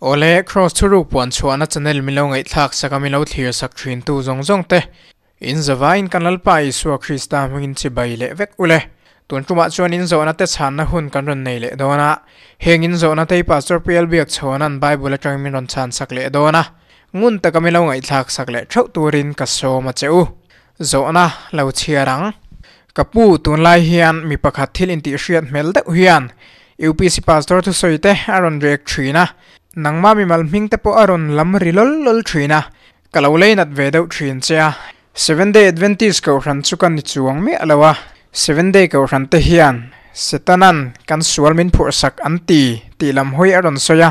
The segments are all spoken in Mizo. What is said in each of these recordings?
Awle, Kraws thuruk puan chhuahna channel milo ngaihthlak sak a milo thlir sak thin tu zawng zawng te, in zavaiin kan Lalpa Isua Krista hmingin chibai leh vek ule. Tun tumah chuan in zawhna te chhanna hun kan rawn nei leh dawn a, heng in zawhna te hi Pastor PL Biakchhawna'n Bible atangin min rawn chhan sak leh dawn a, ngun taka milo ngaihthlak sak leh theuh turin ka sawm a che u. Zawhna lo chhiar ang. Ka pu, tunlai hian mi pakhat thil intihhriat hmel deuh hian UPC Pastor thusawi te a rawn rek thin a, nangmah mimal hming te pawh a rawn lam ri lawl lawl thin a, ka lo lei nat ve deuh thin che a. Seven Day Adventist Kohhran chu ka ni chuang miah lo a, Seven Day Kohhran te hian Setanan kan sual min phurhsak an ti tih lam hawi a rawn sawi a,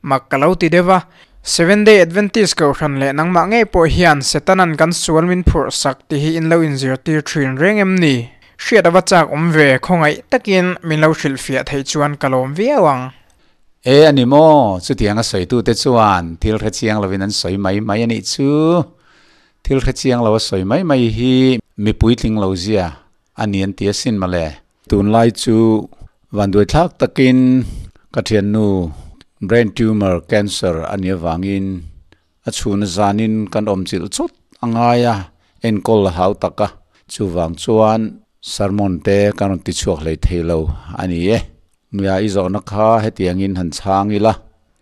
mak ka lo ti deuh a. Seven Day Adventist Kohhran leh nangmah ngei pawh hian Setanan kan sual min phurhsak tih hi in lo inzirtir thin reng em ni? Hriat ava chak awm ve, khawngaih takin min lo hrilhfiah theih chuan ka lawm viau ang. E a ni maw? Chutianga sawitute chuan thil hrechiang lovin an sawi mai mai a nih chu. Thil hrechiang lo a sawi mai mai hi mi puitling lo zia a ni an ti asin mawle. Tunlai chu vanduaithlak takin ka thiannu brain tumor cancer a nih avangin a chhun zanin kan awm chilh chawt a ngai a, enkawl a hau tak a, chuvang chuan sermon te kan rawn ti chhuak hlei thei lo a ni e. Nia i zawhna kha hetiangin han chhang ila,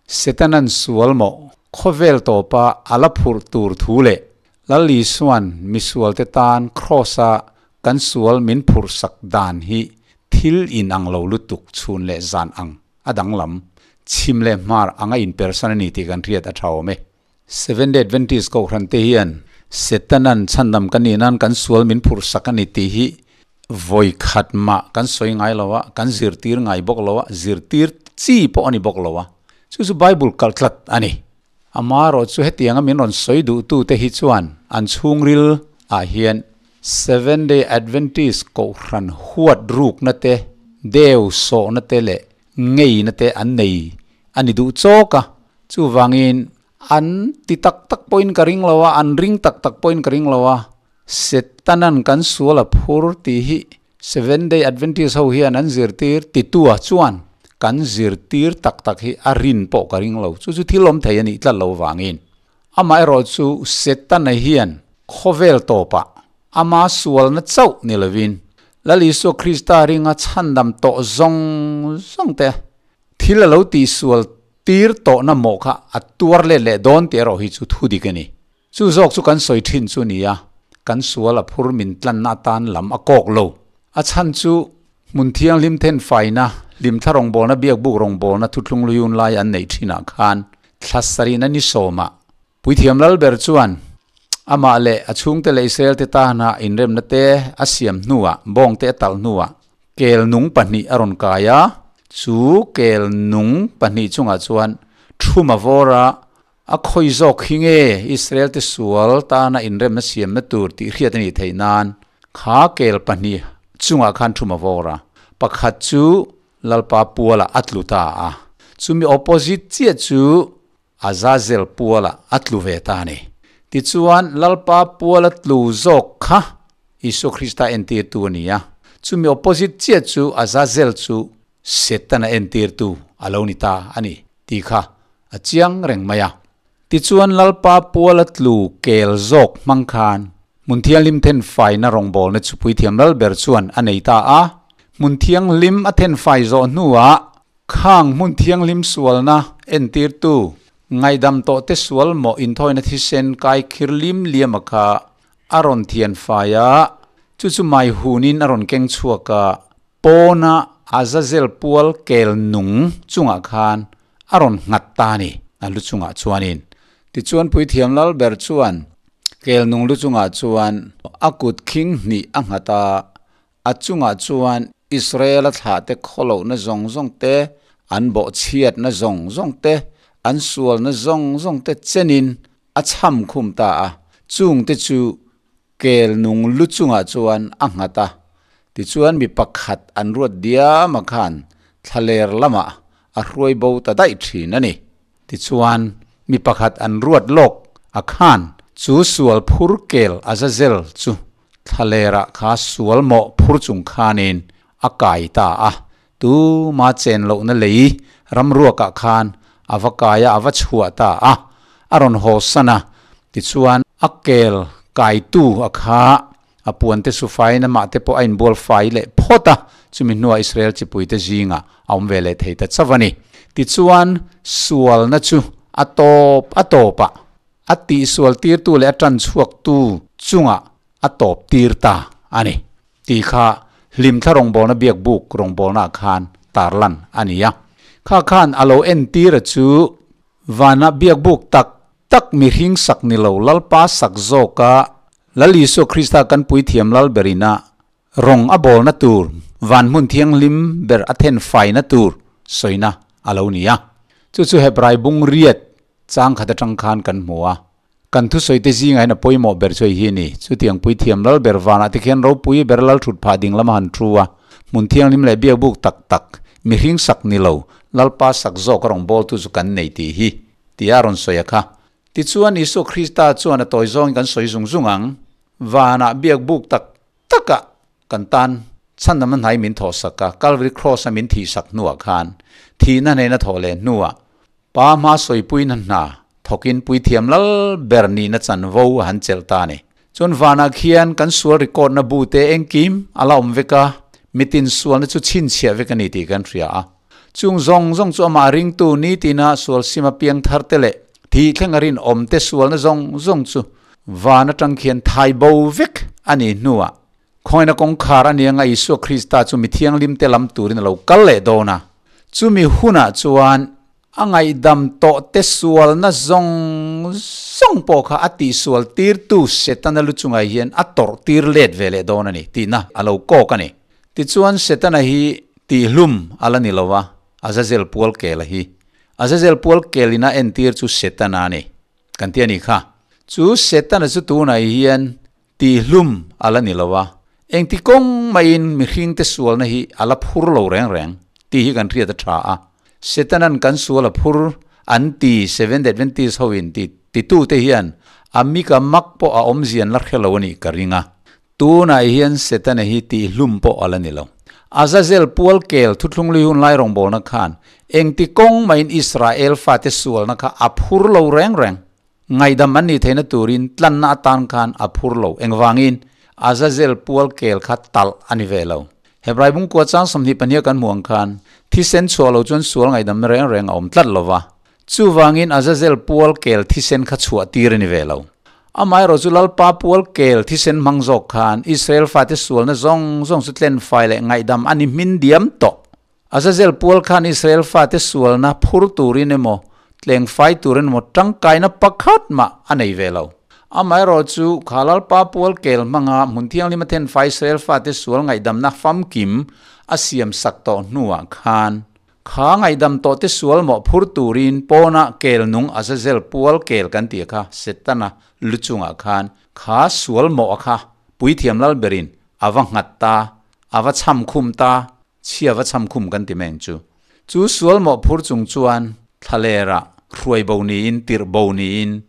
Setanan sual maw khawvel tawpa a la phurh tur thu leh Lal Isuan misualte tan Kraws-a kan sual min phurhsak dan hi thil inang lo lutuk chhun leh zan ang a danglam, chhim leh hmar anga inpersan a ni tih kan hriat a tha awm e. Seventh-day Adventist Kohhran te hian Setanan chhandam kan nih nan kan sual min phurhsak a ni tih hi vawi khat mah kan sawi ngai lo a, kan zirtir ngai bawk lo a, zirtir chi pawh a ni bawk lo a, chu chu Bible kalh tlat a ni. Amaherawh chu hetianga min rawn sawi duhtute hi chuan an chhungril ah hian Seventh Day Adventist kohhran huat rukna te, deu sawhna te leh ngeina te an nei a ni duh chawk a. Chuvangin an ti tak tak pawhin ka ring lo a, an ring tak tak pawhin ka ring lo a, Setanan kan sual a phur tih hi Seventh Day Adventist ho hian an zirtir titua chuan kan zirtir tak tak hi a rin pawh ka ring lo. Chu chu thil awm thei a nih tlat lo vangin. Amaherawh chu Setana hian khawvel tawpah ama sualna chauh ni lovin Lal Isua Krista ringa chhandam tawh zawng zawng te thil a lo tihsual tir tawhna mawh kha a tuar let leh dawn tih erawh hi chu thu dik a ni. Chu zawk chu kan sawi thin chu nia, kan sual a phur min tlanna atan lam a kawk lo. A chhan chu hmun thianghlim then faina, hlimthla rawngbawlna biakbuk rawngbawlna thuthlung luiun lai an neih thinah khan thla sarihna ni sawmah Puithiam Lalber chuan amah leh a chhungte leh Israelte tana inremna te a siam hnuah, bawngte a talh hnuah kel nung pahnih a rawn kai a, chu kel nung pahnih chungah chuan thuma vawra A khawi zawk hi nge Israel-te sual tana inremna siamna tur tih hriat a nih theih nan kha kel pahnih chungah khan thum a vawr a, pakhat chu Lalpa pualah a tlu ta a, chumi opposite chiah chu Azazel pualah a tlu ve ta a ni. Tichuan Lalpa puala tlu zawk kha Isua Krista entirtu a ni a, chumi opposite chiah chu Azazel chu Setana entirtu a lo ni ta a ni tih kha a chiang reng mai a. Tichuan Lalpa puala tlu kel zawk hmang khan hmun thianghlim then faina rawngbawlna chu Puithiam Lalber chuan a nei ta a. Hmun thianghlim a then fai zawh hnuah khang hmun thianghlim sualna entirtu ngaihdam tawhte sual mawh inthawina thisen kai khir lim liama kha a rawn thian fai a, chu chu mai hunin a rawn keng chhuak a, pawna Azazel pual kel nung chungah khan a rawn nghat ta a ni, a lu chungah chuanin. Tichuan Puithiam Lalber chuan kel nung lu chungah chuan a kut khing hnih a nghat a, a chungah chuan Israel-a thlahte khawlohna zawng zawng te, an bawhchhiatna zawng zawng te, an sualna zawng zawng te chenin a chham khum ta a, chungte chu Kel nung lu chungah chuan a nghat a, tichuan mi pakhat an ruat diam a khan thlaler lamah a hruai bo ta daih thin a ni. Tichuan mi pakhat an ruat lawk a khan chu sual phur kel Azazel chu thlalerah kha sual mawh phur chung khanin a kai ta a, tuma chen lohna lei ramruakah khan a va kai a, a va chhuah ta a, a rawn haw san a, tichuan a kel kaitu a kha a puan te su faiin amah te pawh a inbual fai leh phawt a, chumi hnuah Israel chipuite zingah a awm ve leh thei ta chauh a ni. Tichuan sualna chu a tawp a tawpah a tihsual tirtu leh a tan chhuaktu chungah a tawp tir ta a ni tih kha hlimthla rawngbawlna biakbuk rawngbawlnaah khan tarlan a ni a. Kha khan a lo entir a chu vana biakbuk tak tak mihring sak ni lo Lalpa sak zawka Lal Isua Krista kan puithiam lal berina rawng a bawlna tur van hmun thianghlim ber a then faina tur sawina a lo ni a. Chu chu Hebrai bung riat chang khat atang khan kan hmu a. Kan thusawi te zingah hian a pawimawh ber chu hei hi a ni. Chutiang puithiam lal ber vanah te khian ropui ber lal thut phah ding lama han thu a, hmun thianghlim leh biakbuk tak tak, mihring sak ni lo, Lalpa sak zawk a rawn bawltu chu kan nei tih hi, tia a rawn sawi a kha. Tichuan Isua Krista chuan a tawi zawngin kan sawi zung zung ang, vanah biakbuk tak takah kan tan chhandamna hnai min thawhsak a, Calvary Cross-a min thihsak hnuah khan, thihna hnena thawh leh hnuah Pa hma sawipuina hna thawkin puithiam lal ber nihna chanvo a han chelh ta a ni. Chuan vanah khian kan sual record-na bu te engkim a la awm vek a, mitin sualna chu chhinchhiah vek a ni tih kan hria a. Chung zawng zawng chu amah ringtu nitina sual sima piang thar te leh thih thlenga rinawm te sualna zawng zawng chu van atang khian thai bo vek a nih hnuah Khawina kawngkhar a nia nga Isua Krista chu mi thianghlimte lam turin a lo kal leh dawn a. Chumi hunah chuan a ngaihdam tawhte sualna zawng zawng pawh kha a tihsual tirtu Setana lu chungah hian a tawrh tir let ve leh dawn a ni tihna a lo kawk a ni. Tichuan Setana hi tihhlum a la ni lo a, Azazel pual kel a hi. Azazel pual kelin a entir chu Setana a ni kan ti a nih kha. Chu Setana chu tunah hian Tihlum a la ni lo a, engti kawng maiin mihringte sualna hi a la phur lo reng reng tih hi kan hriat a tha a. Setanan kan sual a phur an ti Seventh Adventist hoin ti titute hian a mika mak pawh a awmzia an la hre lo a nih ka ring a. Tunah hian Setana hi tihlum pawh a la ni lo. Azazel pual kel thuthlung lui hun lai rawngbawlna khan engti kawng maiin Israel fate sualna kha a phur lo reng reng. Ngaihdam an nih theihna turin tlanna atan khan a phur lo. Engvangin? Azazel pual kel kha talh a ni ve lo. Hebrai bungkua chang 22 kan hmuh ang khan, thisen chhuah lo chuan sual ngaihdamna reng reng a awm tlat lo va. Chuvangin Azazel pual kel thisen kha chhuah tir a ni ve lo. Amaherawh chu Lalpa pual kel thisen hmang zawk khan Israel fate sualna zawng zawng chu tlenfai leh ngaihdam a ni hmin diam tawh. Azazel pual khan Israel fate sualna phur turin emaw, tlengfai turin emaw tangkaina pakhat mah a nei ve lo. Amaherawh chu, kha Lalpa pual kel hmanga hmun thianghlim a thenfai Israel fate sual ngaihdamna famkim a siam sak tawh hnuah khan, kha ngaihdam tawhte sual mawh phur turin pawnah kel nung Azazel pual kel kan tih kha Setana lu chungah khan kha sual mawh kha puithiam lalberin a va nghat ta, a va cham khum ta. Chhia va cham khum kan ti meng chu. Chu sual mawh phur chung chuan thlalerah hruai bo niin tirh bo niin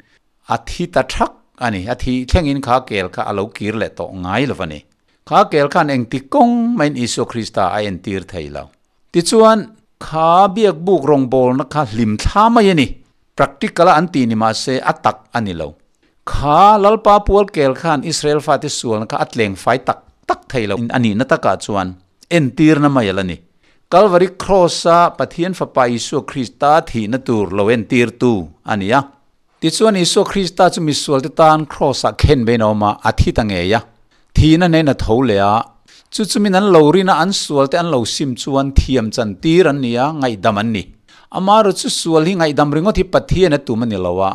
a thi ta thak a ni. A thih thlengin kha kel kha a lo kir leh tawh ngai lo va ni. Kha kel khan engti kawng maiin Isua Krista a entir thei lo. Tichuan, kha biakbuk rawngbawlna kha hlim thla mai a ni. Practical a an tih ni mah se a tak a ni lo. Kha Lalpa pual kel khan Israel fate sualna kha a tleng fai tak tak thei lo a nihna takah chuan entirna mai a la ni. Kalvari Kraws-a Pathian Fapa Isua Krista thihna tur lo entirtu a ni a. Tichuan Isua Krista chu misualte tan Kraws-ah khen bein a awm a, a thi ta ngei a. Thihna hnen a tho leh a. Chu chumin an lo rin a, an sualte an lo sim chuan thiam chantir an ni a, ngaihdam an ni. Amaherawhchu chu sual hi ngaihdam ringawt hi Pathian a tum a ni lo a,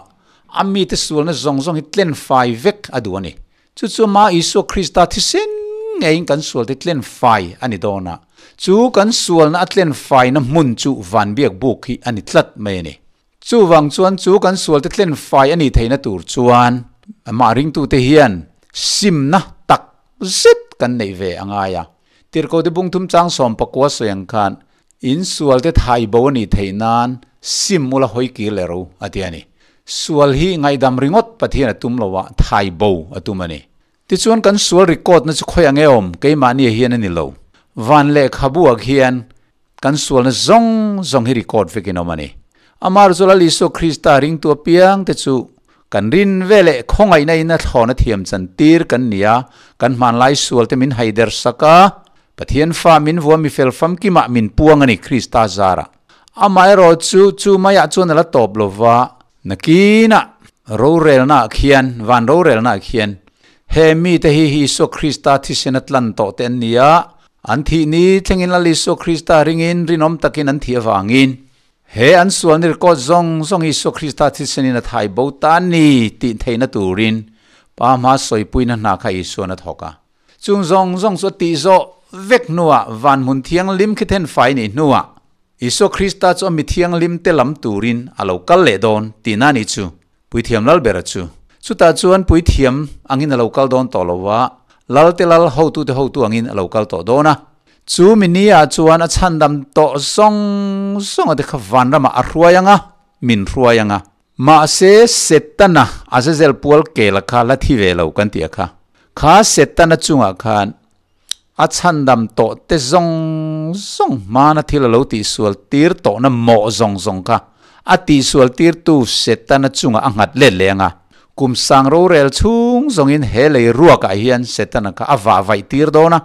a mite sualna zawng zawng hi tlen fai vek a duh a ni. Chu chu ama Isua Krista thisen ngeiin kan sualte tlen fai a ni dawn a. Chu kan sualna a tlen faina hmun chu van biak buk hi a ni tlat mai a ni. Chuvang chuan chu kan sualte tlen fai a nih theihna tur chuan amah ringtute hian simna tak zet kan neih ve a ngai a. Tirhkote bung thum chang 19 sawi ang khan In sualte thai bo a nih theih nan sim ula hawi kir leh ro a ti a ni. Sual hi ngaihdam ringawt Pathian a tum lo a, thai bo a tum a ni. Tichuan kan sual record na chu khawi ang e awm keimahni ah hian a ni lo. Van lehkhabu ah khian kan sualna zawng zawng hi record vekin awm a ni. Amar chu Lal Isua Krista ringtu apiang te chu kan rin veleh khawngaihna in a thlawna thiam chan tir kan ni a, kan hmanlai sual te min haider sak a, Pathian fa min vua mifel famkimah min puang a ni Krista zarah. Amaherawh chu chu maiah chuan a la tawp lo va, nakinah rorelnaah khian, van rorelnaah khian he mite hi Isua Krista thisen a tlan tawh te an ni a, an thih ni thlengin Lal Isua Krista ringin rinawm takin an thih avangin he an sual ni record zawng zawng Isua Krista thisenin a thai bo ta ni tih theihna turin Pa hma sawipuina hna kha Isuan a thawk a. Chung zawng zawng chu a tih zawh vek hnuah van hmun thianghlim khi then fai nih hnuah Isua Krista chu a mi thianghlim te lam turin a lo kal leh dawn tihna ni chu Puithiam Lalbera chu. Chutah chuan Puithiam angin a lo kal dawn tawh lo va, Lal te Lal, hotu te hotu angin a lo kal tawh dawn a. Chu mi ni-ah chuan a chhandam tawh zawng zawnga te kha vanramah a hruai ang a, min hruai ang a. Mahse, Setana Azazel pual kela kha la thi ve lo kan tih a kha. Kha Setana chungah khan a chhandam tawh te zawng zawng hmana thil a lo tihsual tir tawhna mawh zawng zawng kha a tihsual tirtu Setana chungah a nghat let leh ang a. Kum sang rorel chhung zawngin he lei ruakah hian Setana kha a vah vaih tir dawn a.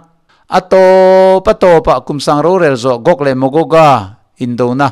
A tawp a tawpah kum sang rorel zawh Gog leh Magoga indona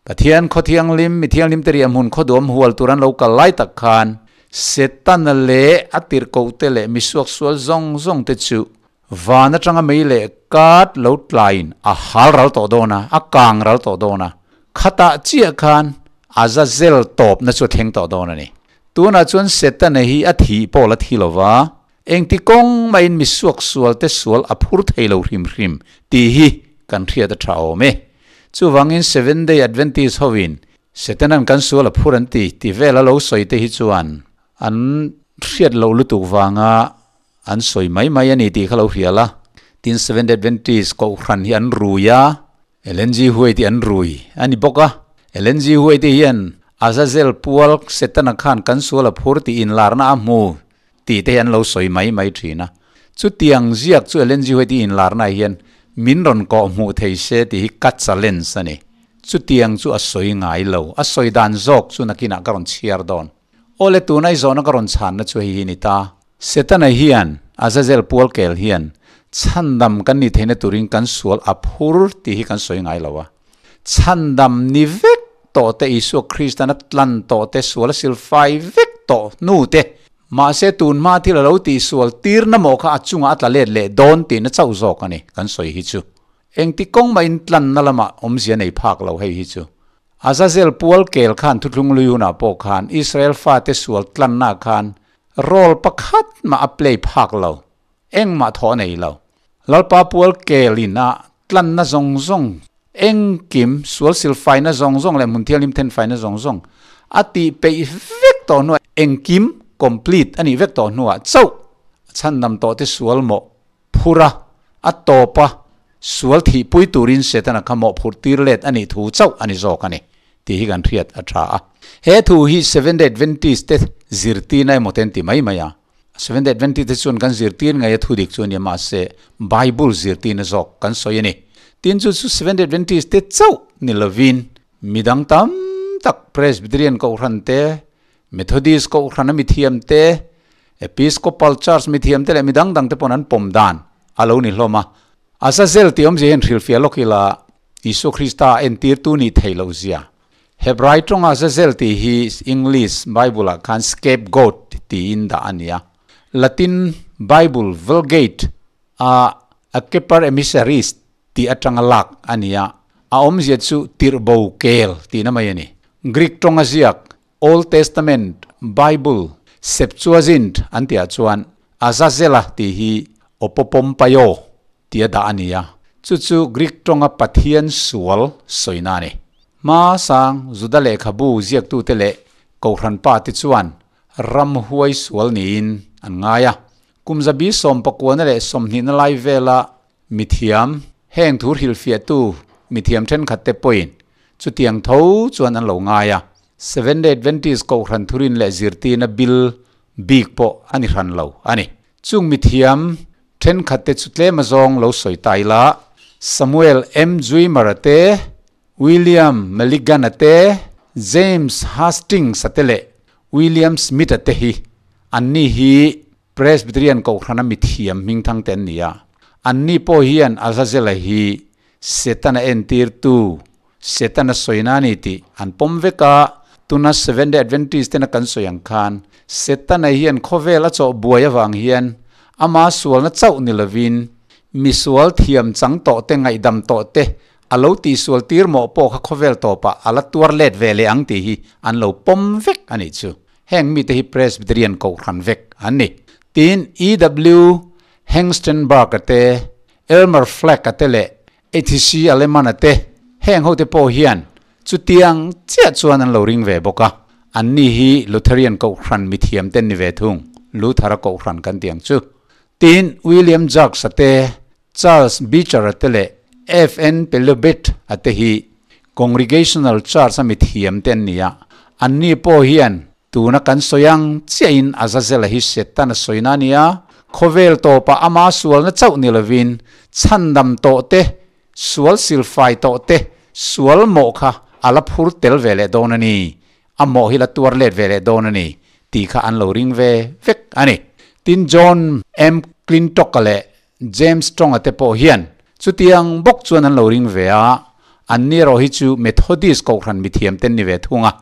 Pathian khaw thianghlim, mi thianghlim te riah hmun khaw duam hual tur an lo kal lai tak khan Setana leh a tirhkohte leh misuaksual zawng zawng te chu van atanga mei leh kat lo tlaiin a hal ral tawh dawn a, a kang ral tawh dawn a. Khatah chiah khan Azazel tawpna chu a thleng tawh dawn a ni. Tunah chuan Setana hi a thih pawh la thi lo va, engti kawng mahin misuaksual te sual a phur thei lo hrim hrim tih hi kan hriat a tha awm e. Chuvangin Seventh Day Adventist hovin Setanan kan sual a phur an ti tih vel a lo sawi te hi chuan an hriat loh lutuk vanga an sawi mai mai a ni tih kha lo hrial a. Tin Seventh Day Adventist kohhran hi an rui a, Ellen G. White hi an rui a ni bawk a. Ellen G. White hian Azazel pual Setana khan kan sual a phur tih inlarna a hmu tih te hi an lo sawi mai mai thin a. Chutiang ziak chu Ellen G. White-i inlarnaah hian min rawn kawh hmuh thei se tih hi ka challenge a ni. Chutiang chu a sawi ngai lo. A sawi dan zawk chu nakinah ka rawn chhiar dawn. Awle tuna i zawhna ka rawn chhanna chu hei hi ni ta. Setana hian, Azazel pualkel hian, chhandam kan nih theihna turin kan sual a phur tih hi kan sawi ngai lo a. Chhandam ni vek tawh te, Isua Kristan a tlan tawh te, sual a silfai vek tawh hnu te, mahse tun hma thil a lo tihsual tirna maw kha a chungah a tla let leh dawn tihna chauh zawk a ni kan sawi hi chu. Engti kawng mah in tlanna lamah awmzia nei phak lo hei hi chu. Azazel pual kel khan thuthlung lui hunah pawh khan Israel fate sual tlanna khan role pakhat mah a play phak lo, engmah thawh a nei lo. Lalpa pual kel in a tlanna zawng zawng, engkim, sual silfaina zawng zawng leh hmun thianghlim thenfaina zawng zawng a tih peih vek tawh hnuah engkim complete a nih vek tawh hnuah chauh a chhandam tawh te sual mawh phur a, a tawp a, sual thihpui turin Setana kha mawhphurh tir let a nih thu chauh a ni zawk a ni tih hi kan hriat a tha a. He thu hi Seventh-day Adventist te zirtirna emaw te an ti mai mai a. Seventh-day Adventist te chuan kan zirtir ngei a thu dik chu a nia mahse Bible zirtirna zawk kan sawi a ni. Tin chu chu Seventh-day Adventist te chauh ni lovin midang tam tak Presbyterian Kohhran te, Methodist Kohhran a mithiam te, Episcopal Church mithiam te leh midang dang te pawn an pawm dan a lo ni hlawm a. Azazel tih awmzia hian hrilhfiah lawk ila Isua Krista a entirtu nih theih loh zia. Hebrai tawnga Azazel tih hi English Bible ah khan scapegoat tiin dah a ni a. Latin Bible Vulgate a Akeper emissaries tih atanga lak a ni a, a awmzia chu tirhbo kel tihna mai a ni. Greek tawnga ziak Old Testament Bible Septuagint an tihah chuan Azazela tih hi Opopompaio tia dah a ni a, chu chu Greek tawnga Pathian sual sawina a ni. Hma sang Juda lehkhabu ziaktute leh Kohhran pate chuan ramhuai sual niin an ngai a. Kum zabi sawmpakuana leh sawmhnihna lai vela Mithiam, heng thu hrilhfiahtu mithiam thenkhatte pawhin chutiang tho chuan an lo ngai a. Seventh-day Adventist Kohhran thurin leh zirtirna bil bik pawh a ni hran lo a ni. Chung mithiam thenkhatte chu tlem azawng lo sawi ta ila, Samuel M. Zwemer-a te, William Milligan-a te, James Hastings-a te leh William Smith-a te hi anni hi Presbyterian Kohhrana mithiam hmingthang te an ni a. Anni pawh hian Azazela hi Setana entirtu, Setana sawina a ni tih an pawm vek a. Tuna Seventh-day Adventist tena kan sawi ang khan Setana hian khawvel a chawh buai avang hian ama sualna chauh ni lovin misual thiam chang tawh te ngaihdam tawh te A lo tihsual tir mawh pawh kha khawvel tawpah a la tuar let ve leh ang tih hi an lo pawm vek a nih chu. Heng mite hi Presbyterian Kohhran vek an ni. Tin, EW Hengstenberg-a te, Elmer Flack-a te leh Athc Aleman-a te, heng hote pawh hian chutiang chiah chuan an lo ring ve bawk a. Anni hi Lutherian Kohhran mithiam te an ni ve thung, Luther-a Kohhran kan tih ang chu. Tin, William Jacques-a te, Charles Beecher-a te leh FN Pelobet-a te hi Congregational Church-a mithiam te an ni a, anni pawh hian tuna kan sawi ang chiahin Azazela hi Setana sawina a ni a, khawvel tawpah ama sualna chauh ni lovin chhandam tawh te, sual silfai tawh te, sual mawh kha a la phur tel ve leh dawn a ni, a mawh hi la tuar let ve leh dawn a ni tih kha an lo ring ve vek a ni. Tin, John M. Clintock-a leh James Tong-a te pawh hian chutiang bawk chuan an lo ring ve a, anni erawh hi chu Methodist Kohhran mithiam te an ni ve thung a.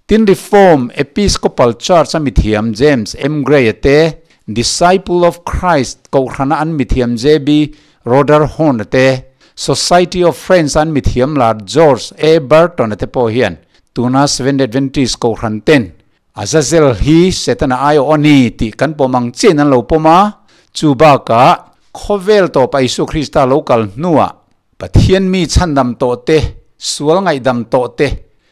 Tin, Reformed Episcopal Church-a mithiam James M. Gray-a te, Disciple of Christ Kohhrana an mithiam JB Roderhorn-a te, Society of Friends-a an mithiam lar George A. Burton-a te pawh hian tuna Seventh-day Adventist Kohhran ten Azazel hi Setana aiawh a ni tih kan pawm ang chiahin an lo pawm a, chu bakah khawvel tawpa Isua Krista lo kal hnuah Pathian mi chhandam tawh te, sual ngaihdam tawh te,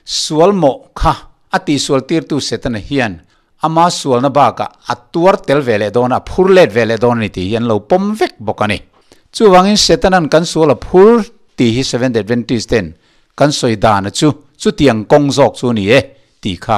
sual mawh kha a tihsual tirtu Setana hian ama sualna bakah a tuar tel ve leh dawn a, a phur let ve leh dawn a ni tih hi an lo pawm vek bawk a ni. Chuvangin Setana'n kan sual a phur tih hi Seventh Adventist ten kan sawi dana chu chutiang kawng zawk chu a ni e. Tih kha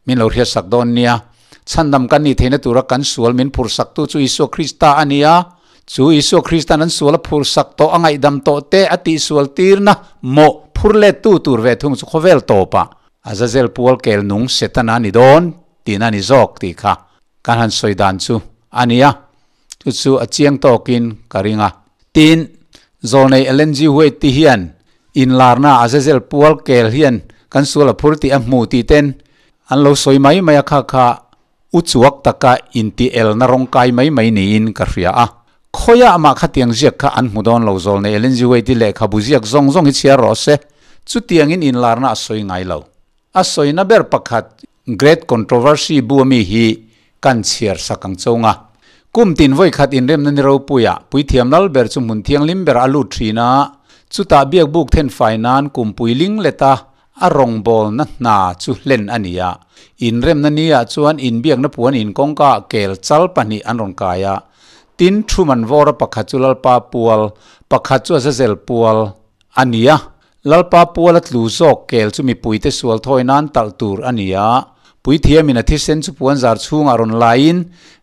min lo hriatsak dawn nia. Chhandam kan nih theihna tura kan sual min phurhsaktu chu Isua Krista a ni a. Chu Isua Krista'n an sual a phurhsak tawh, a ngaihdam tawh te, a tihsual tirna mawh phur lettu tur ve thung chu khawvel tawpah Azazel pual kel nung Setana a ni dawn tihna a ni zawk tih kha kan han sawi dan chu a ni a. Chu chu a chiang tawkin ka ring a. Tin, Zawlnei Ellen G. White te hian inlarna Azazel pual kel hian kan sual a phur tih a hmu tih ten an lo sawi mai mai a, kha kha u chuak taka inti elna rawng kai mai mai niin ka hria a. Khawiah mah khatiang ziak kha an hmu dawn lo Zawlnei Ellen G. White-i lehkhabu ziak zawng zawng hi chhiar rawh se. Chutiangin inlarna a sawi ngai lo. A sawina ber pakhat Great Controversy bu ami hi kan chhiar sak ang chong a. Kum tin vawi khat inremna ni ropuia puithiam lal ber chu hmun thianghlim berah a lut thin a, chutah biakbuk then fai nan kum puiling leta a rawngbawlna hna chu hlen a ni a. Inremna ni ah chuan inbiakna puan in kawngka ah kel chal pahnih an rawn kai a. Tin, thu man vawra pakhat chu Lalpa pual, pakhat chu Azazel pual a ni a. Lalpa puala tlu zawk kel chu mipuite sual thawi nan talh tur a ni a, puithiamin a thisen chu puanzar chhungah rawn laiin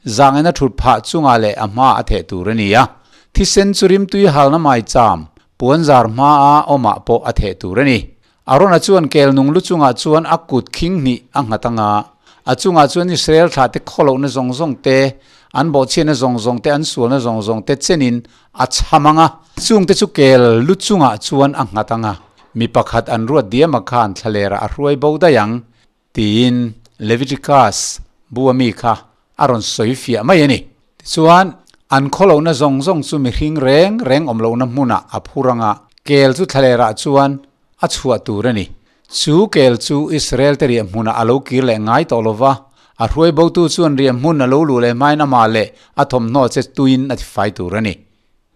zangin a thut phah chungah leh a hma a theh tur a ni a. Thisen chu rimtui halna maicham, puanzar hmaa awmah pawh a theh tur a ni. Arona chuan kel nung lu chungah chuan a kut khing hnih a nghat anga, a chungah chuan Israel thlahte khawlohna zawng zawng te, an bawhchhiatna zawng zawng te, an sualna zawng zawng te chenin A chham ang a, chungte chu kel lu chungah chuan a nghat ang a, mi pakhat an ruat diam a khan thlalerah a hruai bo daih ang, tiin Leviticus bu a mi kha a rawn sawi fiah mai a ni. Tichuan, an khawlohna zawng zawng chu mihring reng reng awm lohna hmunah a phur ang a, kel chu thlalerah chuan a chhuah tur a ni. Chu kel chu Israel te riah hmunah a lo kir leh ngai tawh lo va, a hruai botu chuan riah hmun a lo luh leh hmain amah leh a thawmhnaw che tuin a tifai tur a ni.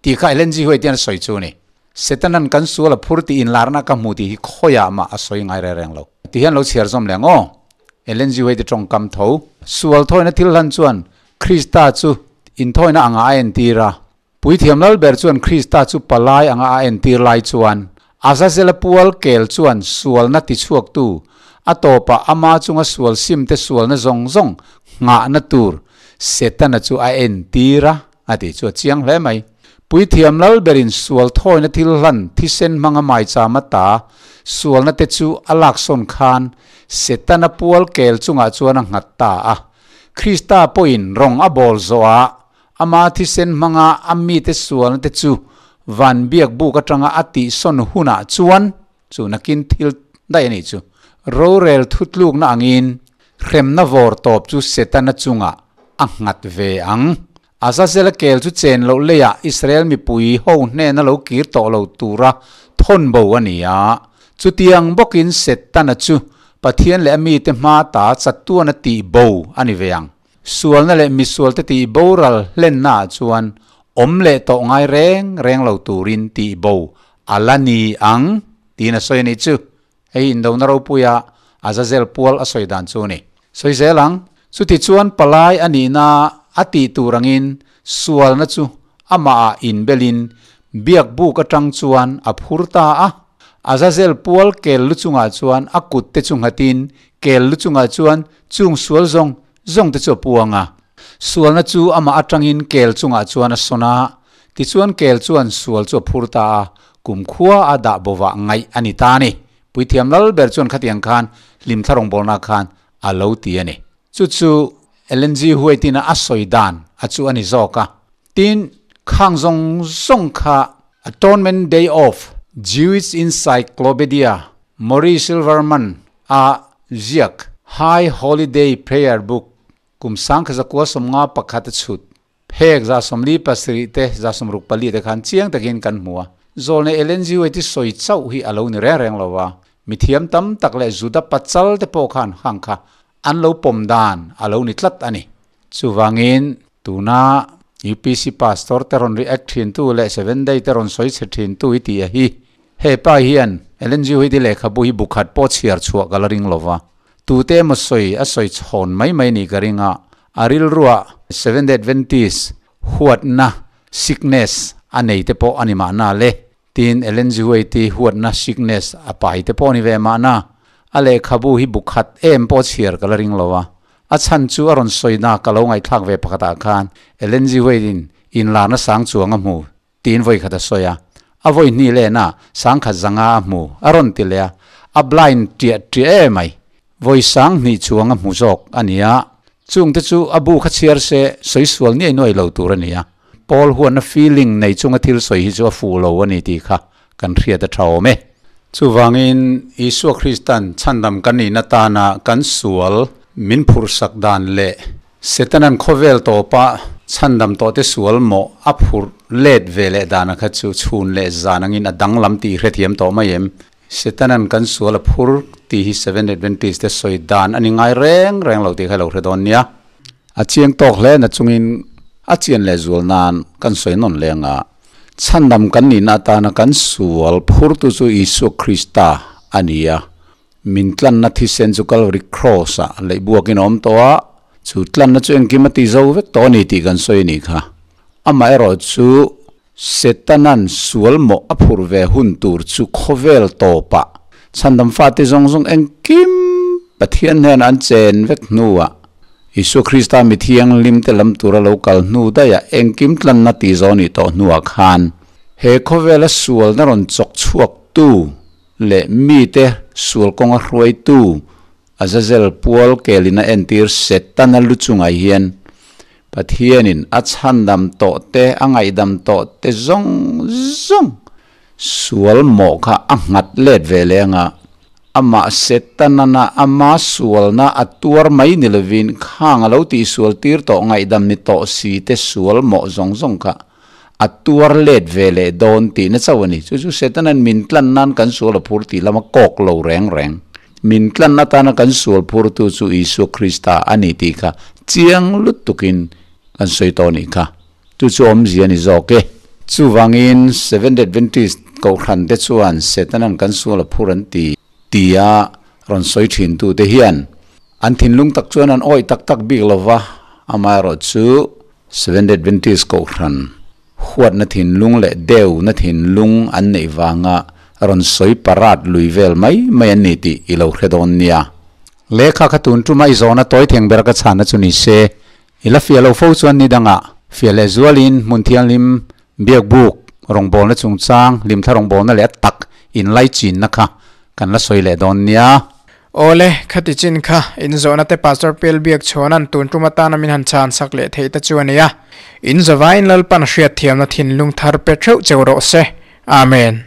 Tih kha Ellen G. White hian a sawi chu a ni. Setanan kan sual a phur tih inlarna ka hmu tih hi khawiah mah a sawi ngai reng reng lo. Ti hian lo chhiar zawm leh ang aw. Ellen G. White tawngkam tho. Sual thawina thil hlan chuan Krista chu inthawina anga a entir a. Puithiam Lalber chuan Krista chu palai anga a entir lai chuan, Azazela pual kel chuan sualna tichhuaktu, a tawpah ama chunga sual simte sualna zawng zawng nghahna tur Setana chu a entir a, a tih chu a chiang hle mai. Puithiam lal berin sual thawina thil hlan thisen hmanga maicham ata sualna te chu a laksawn khan Setana pual kel chungah chuan a nghat ta a. Krista pawhin rawng a bawl zawhah ama thisen hmanga a mite sualna te chu van biak buk atanga a tihsawn hunah chuan chu nakin thil daih a nih chu. Rorel thutlukna angin hremna vawr tawp chu Setana chungah a nghat ve ang. Azazela kel chu chen loh leiah Israel mipui ho hnena lo kir tawh lo tura thawn bo a ni a. Chutiang bawkin Setana chu Pathian leh a mite hma ta chatuan a tih bo a ni ve ang. Sualna leh misualte tih boral hlennaah chuan awm leh tawh ngai reng reng lo turin tih bo a la ni ang tiin a sawi a nih chu. Hei indona ropuia Azazel pual a sawi dan chu a ni. Sawi zel ang, chuti chuan palai a nihna a tih tur angin sualna chu amahah inbelin biak buk atang chuan a phur ta a. Azazel pual kel lu chungah chuan a kut te chu nghatin kel lu chungah chuan chung sual zawng zawng te chu a puang a. Sualna chu amah atangin kel chungah chuan a sawn a, tichuan kel chuan sual chu a phur ta a, kumkhua a dah bovah ngaih a ni ta a ni. Puithiam lal ber chuan khatiang khan hlimthla rawngbawlna khan a lo ti a ni. Chu chu Ellen G. White-in a sawi dan a chu a ni zawk a. Tin, khang zawng zawng kha Atonement Day of Jewish Encyclopedia, Murray Silverman a ziak High Holy Day Prayer Book kum 1951 a chhut. Phek 47 te 64 te khan chiang takin kan hmu a. Zawlne Ellen G. White-i sawi chauh hi a lo ni reng reng lo va, mithiam tam tak leh Juda pachal te pawh khan hang kha an lo pawm dan a lo ni tlat a ni. Chuvangin tuna UPC pastor te rawn react thintu leh Seven Day te rawn sawi chhe thintu i tih a hi. He pa hian Ellen G. White-i lehkhabu hi bukhat pawh chhiar chhuah ka la ring lo va. Tute emaw sawi a sawi chhawn mai mai nih ka ring a, a rilruah Seventh Day Adventist huatna sickness a nei te pawh a ni mahna le. Tin, Ellen G. White-i huatna sickness a pai te pawh a ni ve mahna. A lehkhabu hi bu khat em pawh chhiar ka la ring lo a. A chhan chu a rawn sawina ka lo ngaihthlak ve pakhatah khan Ellen G. White-in inlarna sang chuang a hmu Tiin vawi khat a sawi a, a vawi hnih lehna sangkhat zanga a hmu a rawn ti leh a, a blind ṭiah ṭiah e mai. Vawi sang hnih chuang a hmu zawk a ni a, chungte chu a bu kha chhiar se sawi sual niai nuai lo tur a ni a. Paul huanna feeling nei chunga thil sawi hi chu a fuh lo a ni tih kha kan hriat a ṭha awm e. Chuvangin Isua Kristan chhandam kan nihna tana kan sual min phurhsak dan leh Setanan khawvel tawpa chhandam tawhte sual mawh a phurh let ve leh dana kha chu chhun leh zan angin a danglam tih hrethiam tawh mai em? Setanan kan sual a phur tih hi Seventh Adventist te sawi dan a ni ngai reng reng lo tih kha lo hre dawn nia. A chiang tawk hle na chungin a chian leh zual nan kan sawi nawn leng a, chhandam kan nihna atana kan sual phurtu chu Isua Krista a ni a, Min tlanna thisen chu Calvary Cross-ah leih buakin a awm tawh a, chu tlanna chu engkim a ti zo vek tawh a ni tih kan sawi a nih kha. Amaherawh chu Setana'n sual mawh a phurh ve hun tur chu khawvel tawpah chhandam fate zawng zawng engkim Pathian hnenah an chen vek hnuah Isua Krista mi thianghlim te lam tura lo kal hnu daihah engkim tlanna ti zo a nih tawh hnuah khan he khawvela sualna rawn chawk chhuaktu leh mite sual kawnga hruaitu Azazel pual kelin a entir Setana lu chungah hian Pathianin a chhandam tawh te, a ngaihdam tawh te zawng zawng sual mawh kha a nghat let ve leh anga amah Setanana ama sualna a tuar mai ni lovin khang a lo tihsual tir tawh ngaihdam ni tawh si te sual mawh zawng zawng kha a tuar let ve leh dawn tihna chauh a ni. Chu chu Setana'n min tlan nan kan sual a phur tih lama kawk lo reng reng. Min tlan atana kan sual phurtu chu Isua Krista a ni tih kha chiang lutukin kan sawi tawh a nih kha. Chu chu awmzia a ni zawk e. Chuvangin Seventh Adventist kohhran te chuan Setana'n kan sual a phur an ti tia rawn sawi thintute hian an thinlung tak chuan an awih tak tak bik lova, amaherawh chu Seventh Adventist Kohhran huatna thinlung leh deuhna thinlung an neih vanga rawn sawi parat lui vel mai mai an ni tih i lo hre dawn nia. Lehkha kha tun tuma i zawhna tawi theng ber ka chhanna chu ni se, i la fiah lo fo chuan ni dangah fiah leh zualin hmun thianghlim Biak buk rawngbawlna chungchang, hlimthla rawngbawlna leh a tak inlaichinna kha kan la sawi leh dawn nia. Awle, khati chin kha inzawhna te Pastor Pel Biak chhuanan tun tum atana min han chhan sak leh theih te chu a ni a. In zavain Lalpan hriatthiamna thinlung thar pe theuh cheu rawh se. Amen.